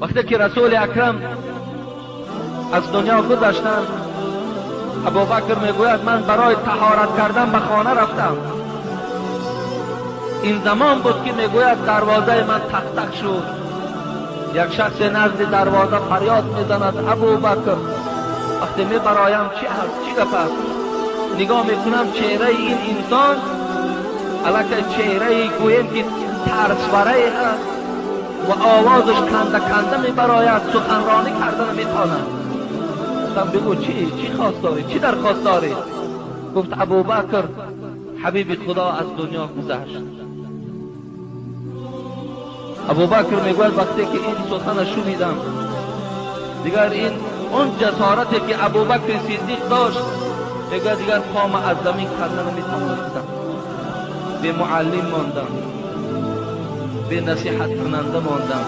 Вақте ки Расули Акрам аз дунё гузаштанд, Абубакр мегӯяд: ман барои таҳорат кардан ба хона рафтам. Ин замон буд, ки мегӯяд, дарвозаи ман тақ-тақ шуд. Як шахс назди дарвоза фарёд мезанад: «Абубакр!» Вақте мебароям, чӣ ҳаст, чӣ гап аст? Нигоҳ мекунам, чеҳраи ин инсон аллакай чеҳраи, гӯем ки, тарсварае ҳаст ва овозаш канда канда мебарояд, суханронӣ карда наметавонад. Гуфтам: «Бигӯ, чӣ хост дорӣ, чӣ дархост дорӣ?» Гуфт: «Абубакр, ҳабиби Худо аз дунё гузашт». Абубакр мегӯяд, вақте ки ин сухана шунидам, дигар ин он ҷасорате, ки Абубакри Сиддиқ дошт, мегӯяд, дигар пома аз замин канда наметавонистам. Бемуаллим мондам, бенасиҳаткунанда мондам.